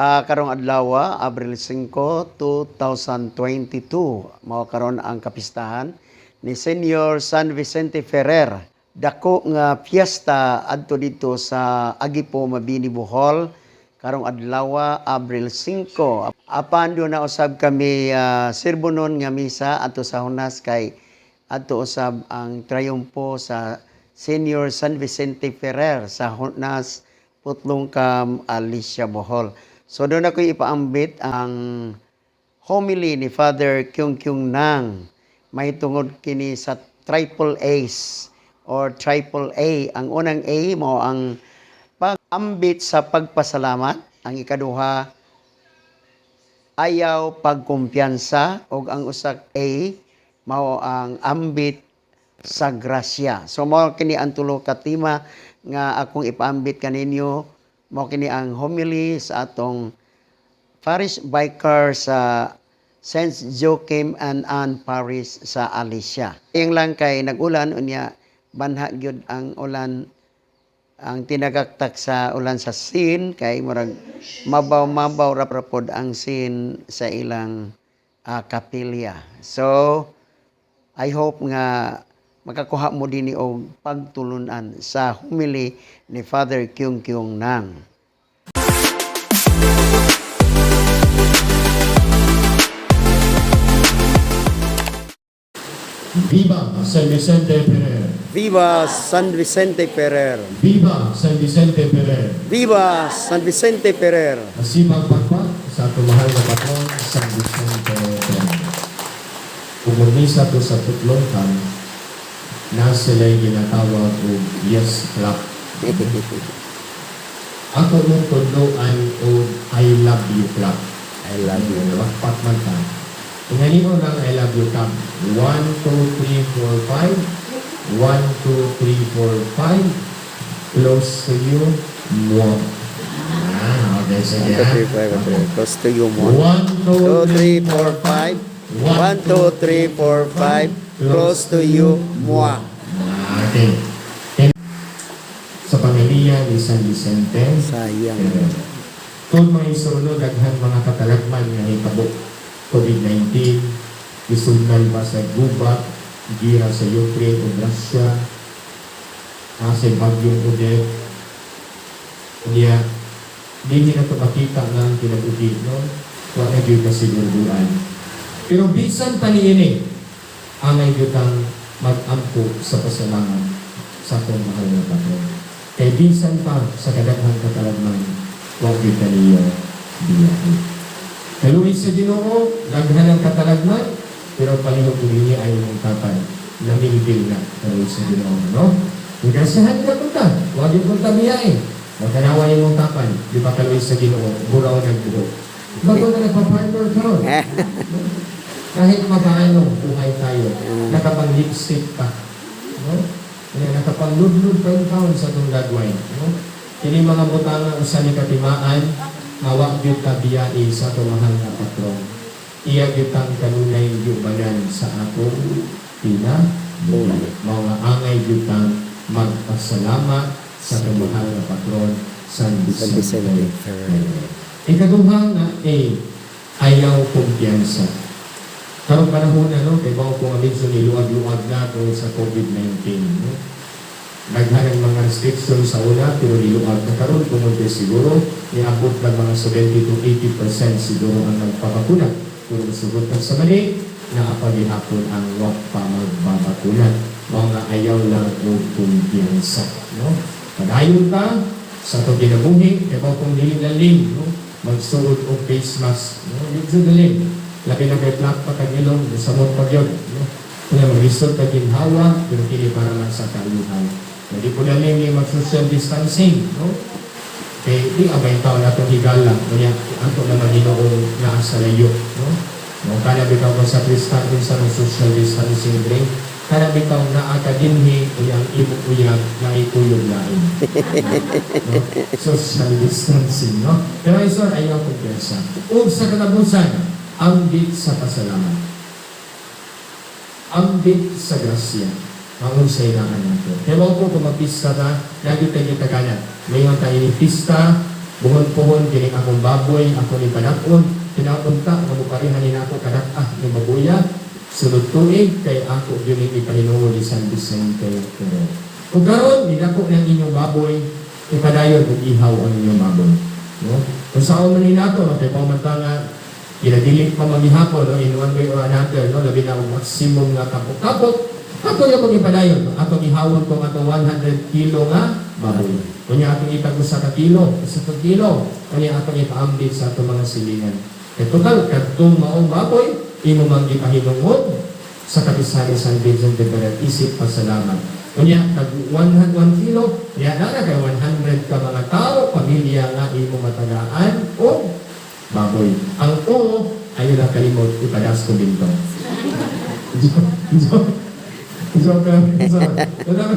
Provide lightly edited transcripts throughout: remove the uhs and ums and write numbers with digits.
Karong adlaw, Abril 5, 2022, mao karon ang kapistahan ni Senior San Vicente Ferrer. Dako nga fiesta adto dito sa Aguipo, Mabini, Bohol karong adlaw, Abril 5. Apan duna usab kami serbonon nga misa adto sa Hunas kay adto usab ang triumpo sa Senior San Vicente Ferrer sa Hunas, Putlong Kam, Alicia, Bohol. So duna ko ipaambit ang homily ni Father Kyung Kyung Nang may tungod kini sa triple A's or triple A. Ang unang A mao ang pag-ambit sa pagpasalamat, ang ikaduha ayaw pagkumpiyansa, ug ang usa A mao ang ambit sa grasya. So mao kini ang tulo ka tema nga akong ipaambit kaninyo. Mao kini ang homily sa atong parish vicar sa Saint Joachim and Anne Parish sa Alicia. Iyang lang kay nag-ulan, unya banha gyud ang ulan, ang tinagaktak sa ulan sa scene kay murag mabaw-mabaw ra pod ang scene sa ilang kapilya. So I hope nga makakuha mo dinhi og pagtulunan sa homily ni Father Kyung Kyung Nang. Viva San Vicente Ferrer! Viva San Vicente Ferrer! Viva San Vicente Ferrer! Viva San Vicente Ferrer! Masipag pagpak sa atong mahal na patron, San Vicente Ferrer. Kung magmisa to sa Putlongkan, na sila'y ginatawag og yes clap. Ako mong tudloan og I love you clap. I love you. Pakpak man ta. Tingali mo lang I love you clap. 1, 2, 3, 4, 5. 1, 2, 3, 4, 5. Close to you, moi. Ah, okay, sige. 1, 2, 3, 4, 5. Close to you mo. 1, 2, 2, 3, 4, 5. 1, 2, 3, 4, 5. Close to you, moi. Okay. Sa pamilya ni San Vicente, Sayang. Ferrer. Kung mga isuno, daghan mga katalagman nga hitabo. COVID-19, isunal ba sa gubat, gira sa Ukraine o Russia, sa bagyong Odette. Kanya, di na ito makita nga ang kinabuhi, no? Wa na gyud kasiguraduan. Pero bisan pa niini, angay gyud ang mag-ampo sa pasalamat sa atong mahal na patron. Kay bisan pa sa kadaghang katalagman, wa gyud ta niya biyahe. Kaluoy sa Ginoo, daghan ang katalagman, pero palihog niya ay imong tatay. Namilbil na kaluoy sa Ginoo, no? Igrasahan ka punta, wa gyud punta biyahe. Magkanawa imong tapay, di ba kaluoy sa Ginoo, buraw nagbuhok. Bago na nagpa-partner karon. Kahit papaano, buhay tayo. Nakapang lipstick pa. No? Kaya nakapang-ludlud pa yung taon sa itong gagawin. No? Kini mga butanga usa ni katimaan, wa gyud ta biyai sa atong mahal nga patron. Iya gyud tang kanunay giubanan sa atong kinabuhi. Mao nga angay gyud tang magpasalamat sa atong mahal nga patron, San San Vicente Vicente Ferrer. Ferrer. Ikaduha nga A, ayaw kumpiyansa. Karong panahon na, no, kay bao ko nga medyo niluwag-luwag na tungod sa COVID-19. No? Daghan ang mga restrictions sa una, pero niluwag na karon tungod kay siguro niabot lang mga 70 to 80% siguro ang nagpabakuna. Pero sugot na sa mali, naa pa gihapon ang wa pa magbabakuna. Mao nga ayaw lang og kumpiyansa. No? Padayon ta sa atong kinabuhi, kay bao kung dili lalim, no? Magsuot og face mask. No? Medyo dalim. Labi na kay plak pa kag ilong, samot pa gyud, no? Kaya maglisod kag ginhawa, pero kini para man sa kaayuhan. Hindi po dalim ni mag-social distancing, no? Kay di abay taon atong higala, kanya ato naman Ginoong naa sa layo, no? No, kana bitaw ko sa Kristan sa social distancing dre, kana bitaw naa ka dinhi uyang imong uyab na ikuyog lain. No? Social distancing, no? Pero isor ayaw kumpiyansa. Ug sa katapusan, ambit sa pasalamat. Ambit sa grasya. Ang unsay naan nato. Kaya mo ko kung magpista ta, lagi tayo tagana. Ngayon tayo ni pista, Buhon-puhon kining akong baboy, ako ni padak-on, tinapunta nga mopareha ni nako kadak-ah ni baboya, sunod tuig kay ako gyud ni ipahinungod ni San Vicente Ferrer. Ug karon nidako ng inyong baboy, ipadayon og ihaw ang inyong baboy. No? Kung saan man ni nato, no, kay man ta nga ginadili pa maghihapon, no, in one way or another, no, labi na og maximum nga kapok-kapok, ato yung pag-ipadayon, no? Atong ihawon kung atong 100 kilo nga baboy. Kunya atong itag 1 ka kilo, kunya atong ipaambit sa atong mga silingan. Kay total, kadtong maong baboy, imo mang gipahinungod sa kapistahan ni San Vicente Ferrer, isip pasalamat. Kunya, kag 1 1 kilo, ya na na kay 100 ka mga tao, pamilya nga imo matagaan o baboy. Ang o, ayaw lang kalimot, ipadas ko bintong. Joke lang. So, wala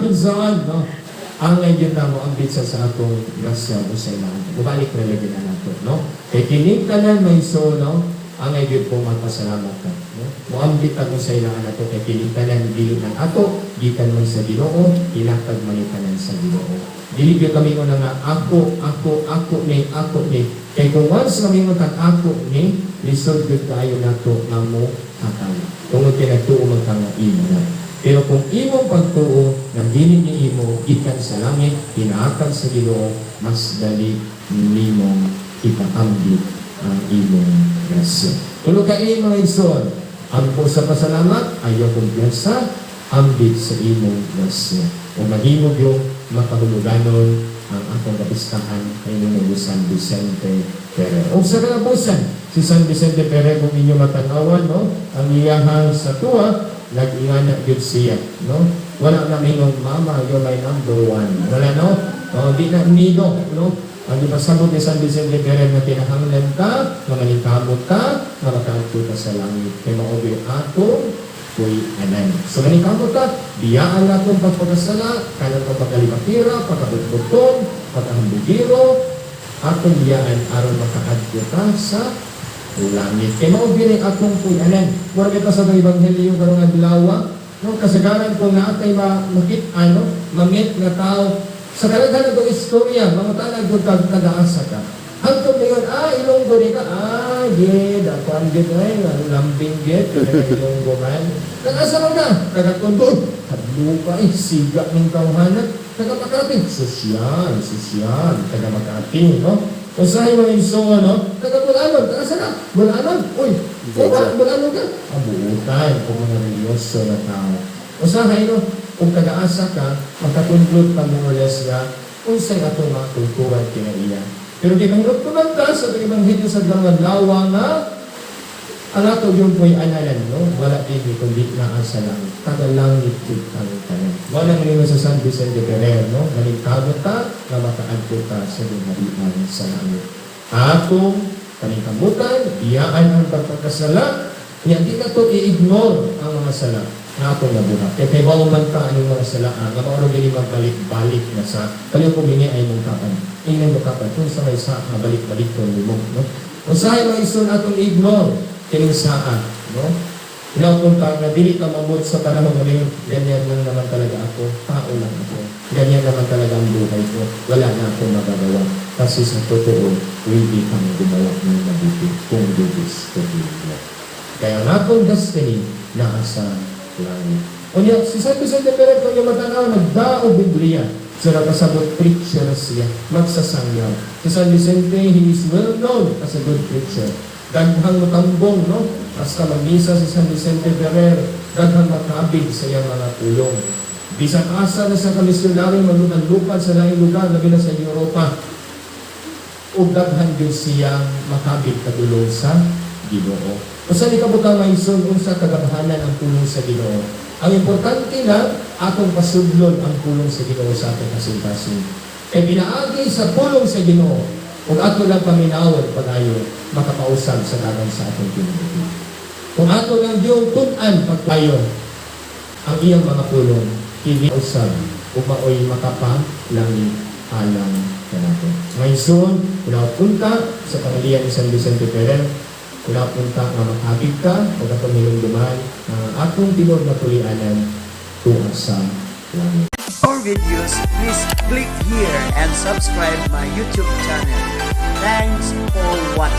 no? Ang ngayon na mo ang bitsa sa atong grasya o sa ilang. Bumalik na lagi na nato, no? Kay kining tanan may so, no? Ang ngayon po magpasalamat ka, no? Muambit ako sa ilang nato kay kining tanan dili ng ato, gikan man sa Ginoo, hinatag man ni tanan sa Ginoo. Dili gyud kami nga nga ako, ako, ako ni, ako ni. Kay kung once kami mo tag ako ni, lisod gyud kaayo nato nga mo hatag. Tungod kay nagtuo man ka nga imo na. Pero kung imong pagtuo nga dili ni imo gikan sa langit, pinaatag sa Ginoo, mas dali nimong ipaambit ang imong grasya. Tulo ka mga igsoon, ampo sa pasalamat, ayaw kumpiyansa, ambit sa imong grasya. O mahimo yung makahuluganon ang atong kapistahan kay ni San Vicente Ferrer. O sa kalabusan, si San Vicente Ferrer, kung inyo matanawan, no, ang iyahang sa tuwa, nag-ingana gyud siya, no? Wala na mingong, "Mama, you're my number one." Wala, no? Oh, di na nido, no? Ang ipasabot ni San Vicente Ferrer nga kinahanglan ka, nga maningkamot ka, nga makaadto ka sa langit. Kay mao gyud atong puy-anan. So maningkamot ka, biyaan na akong pagpakasala, kanang pagpagkalipatira, pagkabutbuton, pagkahambugiro, atong biyaan aron makaadto ka sa langit. Kay mao gyud ang atong puy-anan. Mura kita sa ebanghelyo karong adlaw, no, kasagaran kung naa kay makit-an, no, mamit nga tao sa kalaghan ng istorya, mangutana gyud kag taga-asa ka. Hangtod ngayon, Ilonggo di ka, gid, ako ang gid ay, ang lambing gid, taga Ilonggo man. Taga-asa man ka, taga-Tondo, hadlo ka eh, siga ng tawhanan, taga Makati, sosyal, sosyal, taga Makati, no? Usahay mga igsoon, no? Taga Bulanon, taga saan ka? Bulanon, uy, Bulanon ka? Abuutan, kung mga religyoso na tao. Usahay, no? Kung taga-asa ka, makakonklud ka more or less nga, unsay atong mga kulturan kinaiya. Pero di mahirap ta sa atong ebanghelyo sa adlaw nga ang ato yung po'y analan, no? Wala din kundi naa sa langit. Taga langit gud ang tanan. Wala nga sa San Vicente Ferrer, no? Maningkamot ta nga makaadto ta sa gingharian sa langit. Atong paningkamutan, biyaan ang pagpagkasala, nya di na to i-ignore ang mga sala nga atong nabuhat. Kay kay man ta ang mga sala, nga mao ra gini magbalik-balik na sa kaliw ko mingi ay mong kapan. Ingnan mo kapan kung sa may sa nga balik-balik ko nimo, no? Usahay mga igsoon atong ignore kining saa, no? Hinapunta nga dili ka mamod sa panahon nga ngayon, ganyan lang naman talaga ako, tao lang ako. Ganyan naman talaga ang buhay ko. Wala na akong magagawa. Kasi sa totoo, pwede kang gumawa ng mabuti kung gugustuhin mo. Kaya ang atong destiny naa sa langit. Unya, si San Vicente Ferrer, kung yung matanaw, nagdao Biblia. So nakasabot preacher siya, magsasangyaw. Si San Vicente, he is well known as a good preacher. Daghang matambong, no? Hasta magmisa si San Vicente Ferrer, daghang makabig sa iyang mga pulong. Bisan asa na sa kamisyonaryo maglupad sa laing lugar, labi na sa Europa, ug daghan gyud siyang makabig kadulong sa Ginoo. Usa ni kabutang maison unsa kagamhanan ang pulong sa Ginoo. Ang importante lang atong pasudlon ang pulong sa Ginoo sa atong kasing-kasing. Kay pinaagi sa pulong sa Ginoo ug ato lang paminawon pagayo makapausab sa dagan sa atong kinabuhi. Kung ato lang diyong tun-an pagpayo ang iyang mga pulong, kini usab ug maoy makapalangit alang kanato. Ngayon soon, punta sa pamilya ni San Vicente Ferrer, punta nga makabig ka o atong hinumduman ang atong tinuod na pulianan tuwa sa langit. For videos, please click here and subscribe my YouTube channel. Thanks for watching.